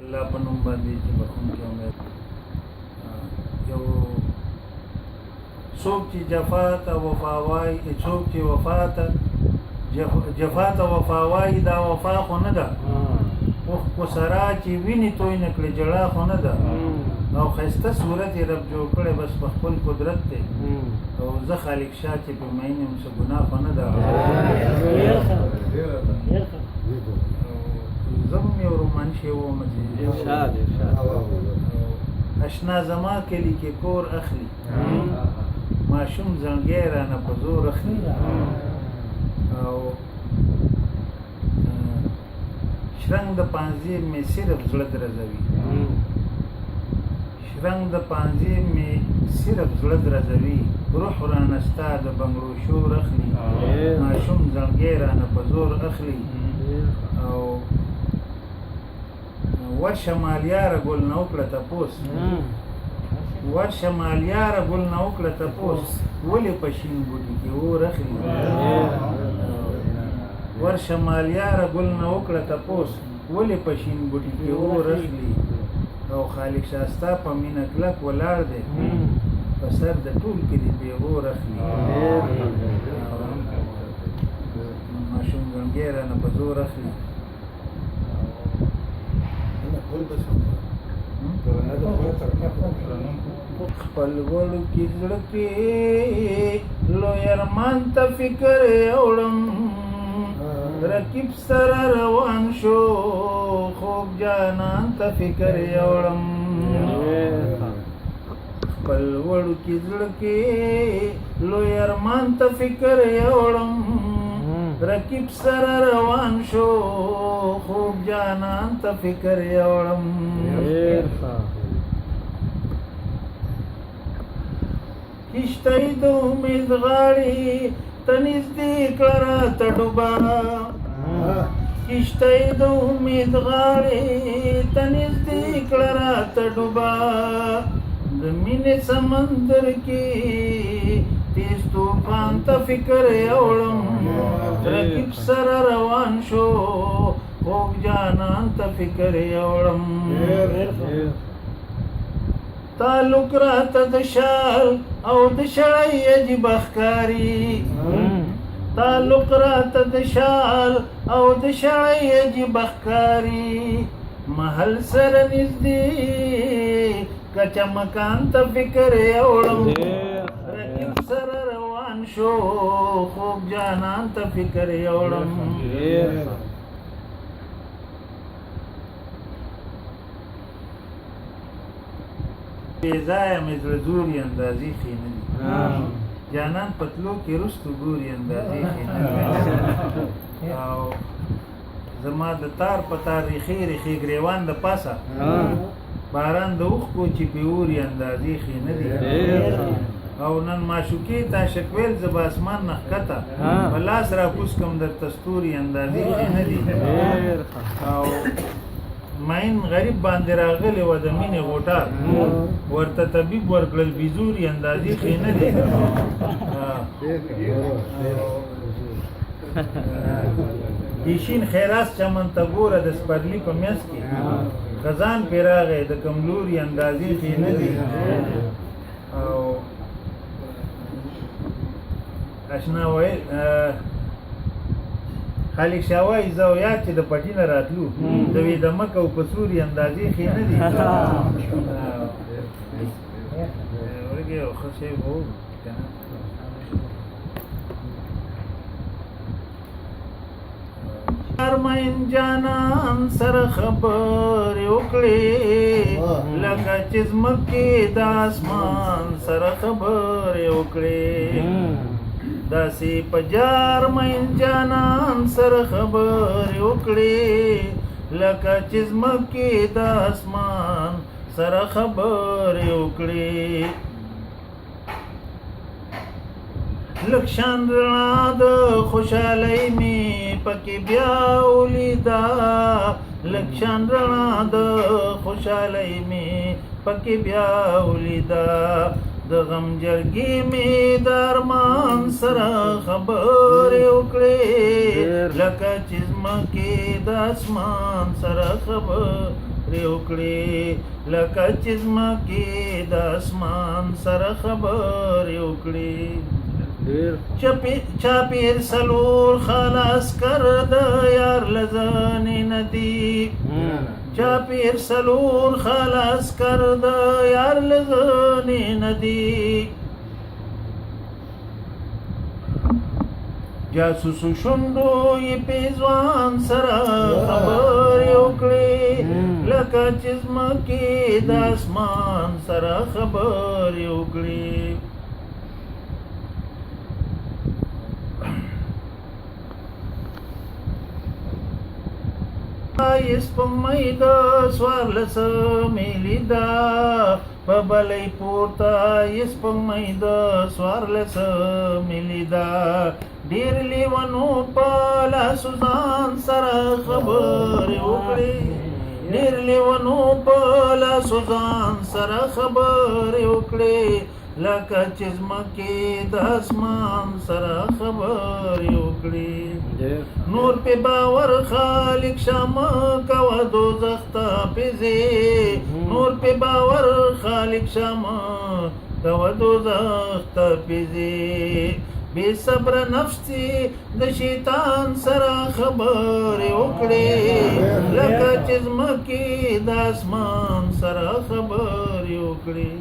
الله په نوم باندې چې بخښونکی او مهربان. یو څوک چې جفا ته وفا وایي، څوک چې وفا ته جفا ته وفا وایي، دا وفا خو نه ده. اوښکو سره چې وینې توی نه کړې، ژړا خو نه ده. او ښایسته صورت یې رب جوړ کړی بس په خپل قدرت دی. او زه خالق شاه چې په مین یم، څه ګناه خو نه ده. زه هم یو رومان شی وم چې اشنا زما کلي کې کور اخلي، ماشوم زنګی رانه په زور اخلي. او شرنګ د پانزې مې صرف زړه درزوي، شرنګ د پانزې مې صرف زړه درزوي، روح رانه ستا د بنګړو شور اخلي، ماشوم زنګی رانه په زور اخلي. او ورشه مالیاره ګل نه وکړه تپوس، ورشه مالیاره ګل نه وکړه تپوس، ولې په شین بوټي کې اور اخلي؟ ورشه مالیاره ګل نه وکړه تپوس، ولې په شین بوټي کې اور اخلي؟ او خالق شاه ستا په مینه کلک ولاړ دی، په سر د ټول کلي پیغور اخلي، ماشوم زنګی رانه په زور اخلي. خپل وړو کې زړه کې لوی ارمان ته فکر اوړم، رقیب سره روان شو خوږ جانان ته فکر اوړم. خپل وړو کې زړه کې لوی ارمان ته فکر اوړم، رقیب سره روان شو خوږ جانان ته فکر اوړم. کشتۍ د امید غاړې ته نږدې کړه راته ډوبه، کشتۍ د امید غاړې ته نږدې کړه راته ډوبه، د مینې سمندر کې تیز توفان ته فکر اوړم، رقیب سره روان شو خوږ جانان ته فکر اوړم. تعلق راته د شال او د شړۍ عجیبه ښکاري، تعلق راته د شال او د شړۍ عجیبه ښکاري، محل سره نږدې کچه مکان ته فکر اوړم، رقیب سره روان شو خوږ جانان ته فکر اوړم. بې ځایه مې زړه زوري اندازې ښې نه دي، جانان په تلو کې رستو ګوري اندازې ښې نه دي. او زما د تار په تار ریښې ریښې ګریوان د پاسه باران د اوښکو چې پې اوري اندازې ښې نه دي. او نن معشوقې تا شکویل زه به اسمان نه ښکته په لاس راکوز کم درته ستوري اندازې ښې نه دي. او مین غریب باندې راغلی و د مینې غوټه، ورته طبیب ورکړل بیزوري اندازې ښې نه دي. پیشین خیراس چمن ته ګوره د سپرلي په منځ کې خزان پرې راغی د کملوري اندازې ښې نه دي. او اشنا وایي خالق شاه وایي زه او یاد چې د پټي نه راتلو د وی د مکه او په سوري اندازې ښې نه دي. ورګې یو ښه شی وو که نه. ارمین جانان سره خبرې وکړې لکه چې ځمکې د اسمان سره خبرې وکړې، داسې په جار مین جانان سره خبرې وکړې لکه چې ځمکې د اسمان سره خبرې وکړې. لږ شان رڼا د خوشحالۍ مې پکې بیا ولیده، لږ شان رڼا د خوشحالۍ مې پکې بیا ولیده، د غم جرګې مې د ارمان سره خبرې وکړې لکه چې ځمکې د اسمان سره خبرې وکړې، لکه چې ځمکې د اسمان سره خبرې وکړې. چاپیر سلور خلاص کر د یار لزنې ندی، چاپیر سلور خلاص کر د یار لزنې ندی. جاسوس شونډو یې پېزوان سره خبرې وکړې، لکه چې ځمکې د اسمان سره خبرې وکړې. سپوږمۍ د 14مې لیده په بلۍ پورته، یې سپوږمۍ د 14مې لیده. ډېر لیونو په لاسو ځان سره خبرې وکړې، ډېر لیونو په لاسو ځان سره خبرې وکړې، لکه چې ځمکې د اسمان سره خبرې وکړې. نور په باور خالق شام کوه دوزخ ته پېزې، نور په باور خالق شام کوه دوزخ ته پېزې. بې صبر نفس د شیطان سره خبرې وکړې، لکه چې ځمکې د اسمان سره خبرې وکړې.